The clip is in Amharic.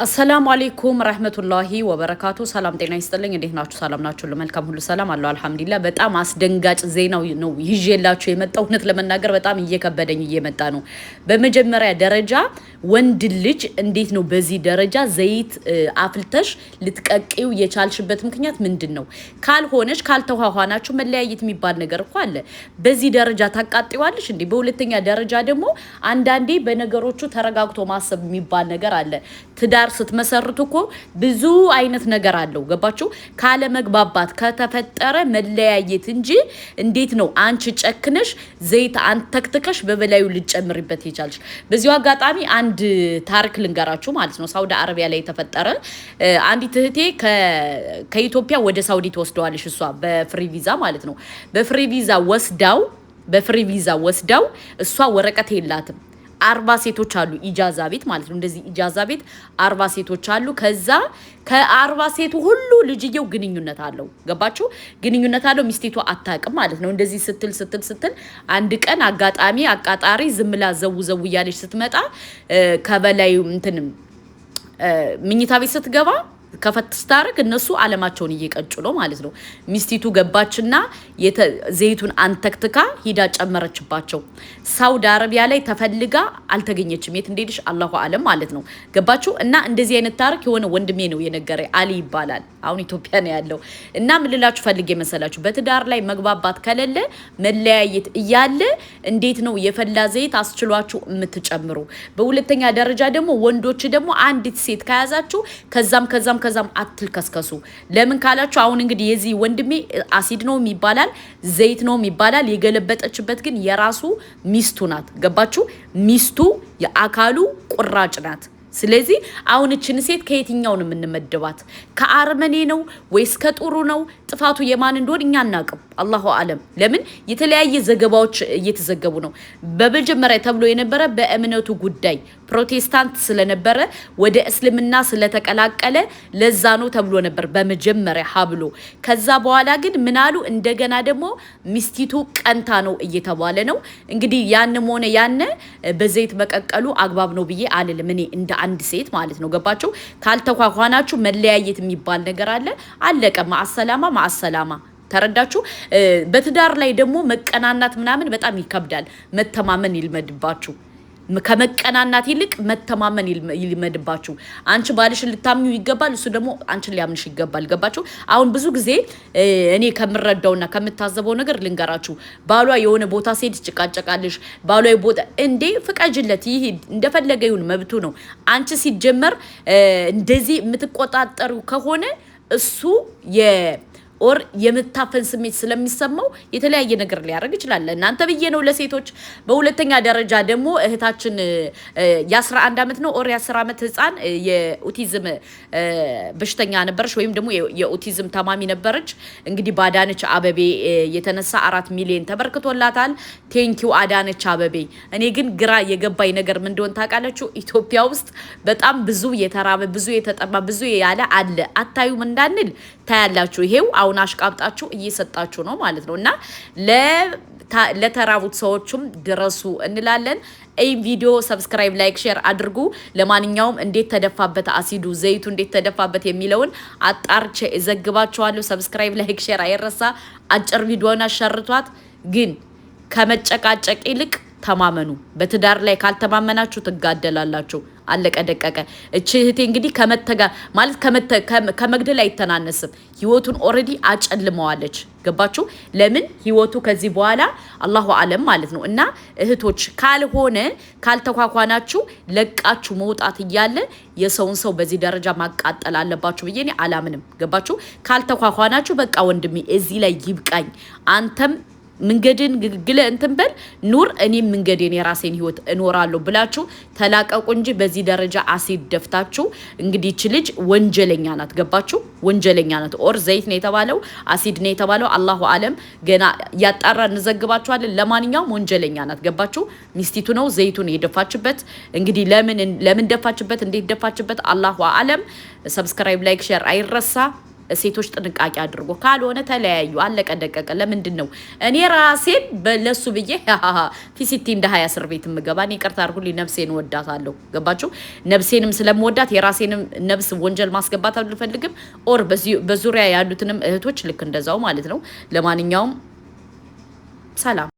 السلام عليكم رحمة الله وبركاته። ሰላም ጤና ይስጥልኝ። እንዴት ናችሁ? ሰላም ናችሁ? መልካም ሁሉ ሰላም አለው الحمد لله። በጣም አስደንጋጭ ዜናው ነው ይዤላችሁ የመጣው። እውነት ለመናገር በጣም እየከበደኝ እየመጣ ነው። በመጀመሪያ ደረጃ ወንድ ልጅ እንዴት ነው በዚህ ደረጃ ዘይት አፍልተሽ ልትቀቅዩ የቻልሽበት ምክንያት ምንድን ነው? ካልሆነች ካልተኋኋናችሁ መለያየት የሚባል ነገር እኮ አለ። በዚህ ደረጃ ታቃጥዋለሽ እንዴ? በሁለተኛ ደረጃ ደግሞ አንዳንዴ በነገሮቹ ተረጋግቶ ማሰብ የሚባል ነገር አለ። ትዳር ስትመሰርቱ እኮ ብዙ አይነት ነገር አለው። ገባችሁ? ካለመግባባት ከተፈጠረ መለያየት እንጂ እንዴት ነው አንቺ ጨክነሽ ዘይት አንተክትከሽ በበላዩ ልጨምሪበት የቻልሽ? በዚሁ አጋጣሚ አንድ ታሪክ ልንገራችሁ ማለት ነው። ሳውዲ አረቢያ ላይ የተፈጠረ አንዲት እህቴ ከኢትዮጵያ ወደ ሳውዲ ትወስደዋለሽ እሷ በ free visa ማለት ነው። በ free visa ወስዳው በ free visa ወስዳው እሷ ወረቀት የላትም። 40 ሴቶች አሉ إجازة ቤት ማለት ነው። እንደዚህ إجازة ቤት 40 ሴቶች አሉ። ከዛ ከ40 ሴቱ ሁሉ ልጅየው ግንኙነት አለው። ገባችሁ? ግንኙነት አለው። ሚስቴቱ አታውቅም ማለት ነው። እንደዚህ ስትል ስትል ስትል አንድ ቀን አጋጣሚ አቃጣሪ ዝምላ ዘው ዘው እያለች ስትመጣ ከበላዩ እንትንም ምኝታ ቤት ስትገባ ከፈት ስታደርግ እነሱ አለማቸውን እየቀጩ ነው ማለት ነው። ሚስቲቱ ገባችና ዘይቱን አንተክትካ ሂዳ ጨመረችባቸው። ሳውዲ አረቢያ ላይ ተፈልጋ አልተገኘችም። የት እንደሄደች الله أعلم ማለት ነው። ገባችሁ? እና እንደዚህ አይነት ታሪክ የሆነ ወንድሜ ነው የነገረ፣ አሊ ይባላል። አሁን ኢትዮጵያ ነው ያለው። እና ምን ልላችሁ ፈልጌ መሰላችሁ? በትዳር ላይ መግባባት ከሌለ መለያየት እያለ እንዴት ነው የፈላ ዘይት አስችሏችሁ የምትጨምሩ? በሁለተኛ ደረጃ ደግሞ ወንዶች ደግሞ አንዲት ሴት ከያዛችሁ ከዛም ከዛም ከዛም አትልከስከሱ። ለምን ካላችሁ አሁን እንግዲህ የዚህ ወንድሜ አሲድ ነው ይባላል፣ ዘይት ነው ይባላል። የገለበጠችበት ግን የራሱ ሚስቱ ናት። ገባችሁ? ሚስቱ የአካሉ ቁራጭ ናት። ስለዚህ አሁን እችን ሴት ከየትኛው ነው የምንመድባት? ከአርመኔ ነው ወይስ ከጥሩ ነው? ጥፋቱ የማን እንደሆን እኛ አናቅም። الله أعلم። ለምን የተለያየ ዘገባዎች እየተዘገቡ ነው። በመጀመሪያ ተብሎ የነበረ በእምነቱ ጉዳይ ፕሮቴስታንት ስለነበረ ወደ እስልምና ስለተቀላቀለ ለዛ ነው ተብሎ ነበር በመጀመሪያ ሀብሎ። ከዛ በኋላ ግን ምናሉ እንደገና ደግሞ ሚስቲቱ ቀንታ ነው እየተባለ ነው። እንግዲህ ያንም ሆነ ያነ በዘይት መቀቀሉ አግባብ ነው ብዬ አልልም እኔ እንደ አንድ ሴት ማለት ነው። ገባችሁ? ካልተኳኳናችሁ መለያየት የሚባል ነገር አለ። አለቀ። مع السلامة مع السلامة። ተረዳችሁ? በትዳር ላይ ደግሞ መቀናናት ምናምን በጣም ይከብዳል። መተማመን ይልመድባችሁ። ከመቀናናት ይልቅ መተማመን ይልመድባችሁ። አንቺ ባልሽን ልታምኚው ይገባል፣ እሱ ደግሞ አንቺን ሊያምንሽ ይገባል። ገባችሁ? አሁን ብዙ ጊዜ እኔ ከምረዳውና ከምታዘበው ነገር ልንገራችሁ። ባሏ የሆነ ቦታ ሲሄድ ትጨቃጨቃለሽ። ባሏ ቦታ እንዴ ፍቀጅለት፣ ይሄድ እንደፈለገ ይሁን፣ መብቱ ነው። አንቺ ሲጀመር እንደዚህ የምትቆጣጠሪው ከሆነ እሱ or የምታፈን ስሜት ስለሚሰማው የተለያየ ነገር ሊያደርግ ይችላል። እናንተ ብዬ ነው ለሴቶች። በሁለተኛ ደረጃ ደግሞ እህታችን የ11 ዓመት ነው or የ10 ዓመት ህፃን የኦቲዝም በሽተኛ ነበረች፣ ወይም ደግሞ የኦቲዝም ታማሚ ነበረች። እንግዲህ በአዳነች አበቤ የተነሳ 4 ሚሊዮን ተበርክቶላታል። Thank you አዳነች አበቤ። እኔ ግን ግራ የገባኝ ነገር ምን እንደሆነ ታውቃላችሁ? ኢትዮጵያ ውስጥ በጣም ብዙ የተራበ፣ ብዙ የተጠማ፣ ብዙ ያለ አለ። አታዩም እንዳንል ታያላችሁ። ይሄው አሁን አሽቃብጣችሁ እየሰጣችሁ ነው ማለት ነው። እና ለተራቡት ሰዎችም ድረሱ እንላለን። ይህ ቪዲዮ subscribe፣ like፣ share አድርጉ። ለማንኛውም እንዴት ተደፋበት አሲዱ ዘይቱ እንዴት ተደፋበት የሚለውን አጣርቼ እዘግባችኋለሁ። Subscribe፣ like፣ share አይረሳ። አጭር ቪዲዮን አሸርቷት። ግን ከመጨቃጨቅ ይልቅ ተማመኑ። በትዳር ላይ ካልተማመናችሁ ትጋደላላችሁ። አለቀ ደቀቀ። እቺ እህቴ እንግዲህ ከመተጋ ማለት ከመግደል አይተናነስም። ህይወቱን already አጨልመዋለች። ገባችሁ? ለምን ህይወቱ ከዚህ በኋላ الله أعلم ማለት ነው። እና እህቶች ካልሆነ ካልተኳኳናችሁ ለቃችሁ መውጣት እያለ የሰውን ሰው በዚህ ደረጃ ማቃጠል አለባችሁ ብዬ እኔ አላምንም። ገባችሁ? ካልተኳኳናችሁ በቃ ወንድሜ እዚህ ላይ ይብቃኝ፣ አንተም መንገድን ግግለ እንትን በል ኑር፣ እኔም መንገዴን የራሴን ህይወት እኖራለሁ ብላችሁ ተላቀቁ እንጂ በዚህ ደረጃ አሲድ ደፍታችሁ እንግዲህ ይች ልጅ ወንጀለኛ ናት። ገባችሁ? ወንጀለኛ ናት። Or ዘይት ነው የተባለው አሲድ ነው የተባለው الله أعلم። ገና ያጣራ እንዘግባችኋለን። ለማንኛውም ወንጀለኛ ናት። ገባችሁ? ሚስቲቱ ነው ዘይቱን የደፋችበት። እንግዲህ ለምን ለምን ደፋችበት፣ እንዴት ደፋችበት الله أعلم። Subscribe፣ like፣ share አይረሳ። ሴቶች ጥንቃቄ አድርጎ ካልሆነ ተለያዩ። አለቀ ደቀቀ። ለምንድን ነው እኔ ራሴን ለሱ ብዬ ፊሲቲ እንደ 20 እስር ቤት የምገባ? እኔ ይቅርታ አድርጉልኝ፣ ነፍሴን ወዳታለሁ። ገባችሁ? ነፍሴንም ስለምወዳት የራሴንም ነፍስ ወንጀል ማስገባት አልፈልግም። Or በዙሪያ ያሉትንም እህቶች ልክ እንደዛው ማለት ነው። ለማንኛውም ሰላም።